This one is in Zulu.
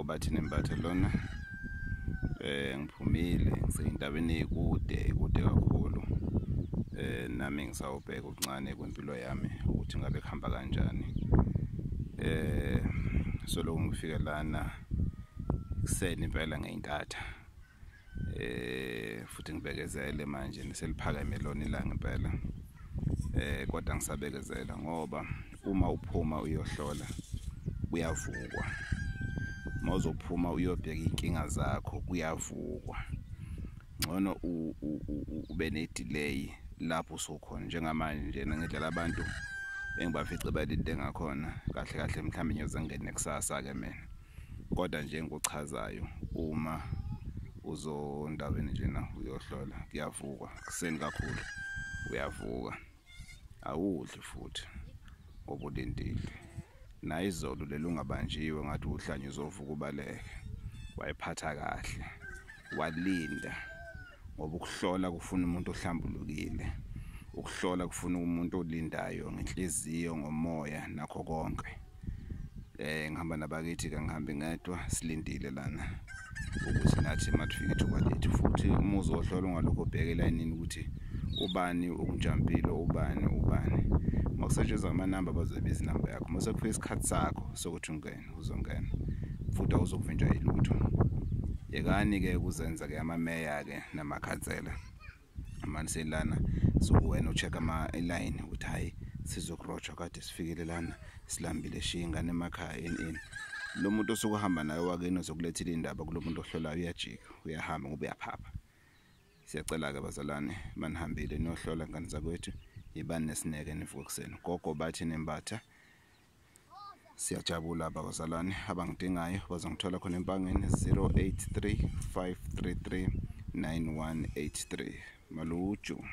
Ugogo Bathini Mbatha lona. Ngiphumile ngiseyintabeni ekude, kude kakhulu. Nami ngisawubheka okuncane kwempilo yami ukuthi ngabe kuhamba kanjani. Soloku ngifike lana kuseni impela ngeyintatha. Futhi ngibekezele manje neseliphakeme lona ilanga impela. Kodwa ngisabekezela ngoba uma uphuma uyohlola kuyavukwa. Uma uzophuma uyobheka iy'nkinga zakho kuyavukwa. Ngcono ube ne-delay lapho usukhona. Njengamanje njena ngidlala abantu engibafice balinde ngakhona, kahle kahle mhlawumbe ngiyoze ngingene kusasa-ke mina. Kodwa nje engikuchazayo, uma uzondaweni njena uyohlola kuyavukwa kuseni kakhulu, uyavuka awudli futhi ngoba ulindile. Nayizolo leli ungabanjiwe ngathi uhlanya uzovuka ubaleke, wayiphatha kahle walinda, ngoba ukuhlola kufuna umuntu ohlambulukile, ukuhlola kufuna umuntu olindayo ngenhliziyo, ngomoya nakho konke. Ngihamba nabakithi ke, ngihambe ngedwa, silindile lana ukuthi nathi mathufike ithuba lethu. Futhi uma uzohlola ungalokhu ubheke elayinini ukuthi ubani ukujampile, ubani ubani. Uma kusetshenziswa amanamba bazobiza inamba yakho. Uma sekufika isikhathi sakho sokuthi ungene, uzongena futhi awuzokuvinjwa yilutho. Yekani-ke ukuzenza-ke amameya-ke namakhansela. Manje selana sukuwena u-check ama-line ukuthi hhayi sizokurojwa, kade sifikile lana silambile, shiya ingane emakhaya ini ini. Lo muntu osuke uhamba naye wakini ozokulethela iy'ndaba kulo muntu ohlolayo uyajika, uyahamba ngoba uyaphapha. Siyacela-ke bazalwane, manihambile niyohlola ngane zakwethu, yibani nesineke nivuke ekuseni. Gogo Bathini Mbatha, siyajabula abazalwane abangidingayo bazongithola khona Empangeni 083 533 9183. Maluju.